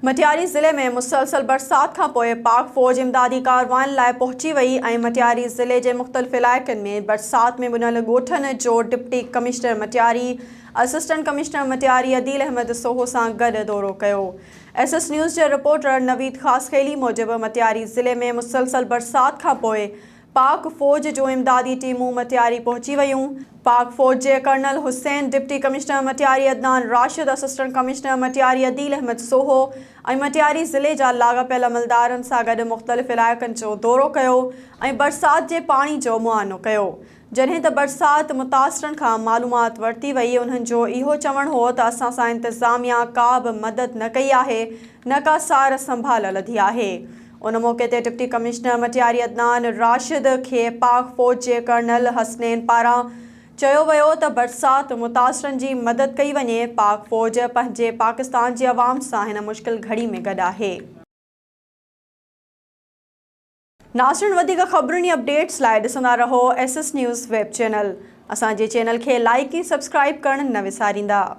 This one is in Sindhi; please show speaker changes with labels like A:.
A: مٽياري ضلعي ۾ مسلسل برسات کانپوء پاڪ فوج امدادي ڪارروائين لاء پهچي وئي ۽ مٽياري ضلعي جي مختلف علائقن ۾ برسات ۾ ٻڏل ڳوٺن جو deputy commissioner Matiari, assistant commissioner Matiari Adeel Ahmed Soho سان گڏ دورو ڪيو. ايس ايس نيوز جي رپورٽر نويد خاصخيلي موجب مٽياري ضلعي ۾ مسلسل برسات کانپوء پاڪ فوج جون امدادي ٽيمون مٽياري پهچي ويون. پاڪ فوج جي colonel Hussain, deputy commissioner Matiari Adnan Rashid, assistant commissioner Matiari Adeel Ahmed Soho ۽ Matiari ضلعي جا لاڳاپيل عملدارن سان گڏ مختلف علائقن جو دورو ڪيو ۽ برسات جي پاڻي جو معائنو ڪيو. جڏهن ته برسات متاثرن کان معلومات ورتي وئي انهن جو اهو چوڻ هو ته اسان سان انتظاميا ڪا به مدد نه ڪئي آهي نه ڪا سار سنڀال لڌي آهي. ان موقعي تي ڊپٽي ڪمشنر مٽياري عدنان راشد کي پاڪ فوج جي ڪرنل حسنين پاران چيو ويو ته برسات متاثرن جي مدد ڪئي وڃي، پاڪ فوج پنهنجي پاڪستان جي عوام سان هن مشڪل گهڙي ۾ گڏ آهي. ناظرين وڌيڪ خبرن ۽ اپڊيٽس لاء ڏسندا رهو S S news web channel اسان جي چينل کي لائيڪ ۽ سبسڪرائيب ڪرڻ نه وساريندا.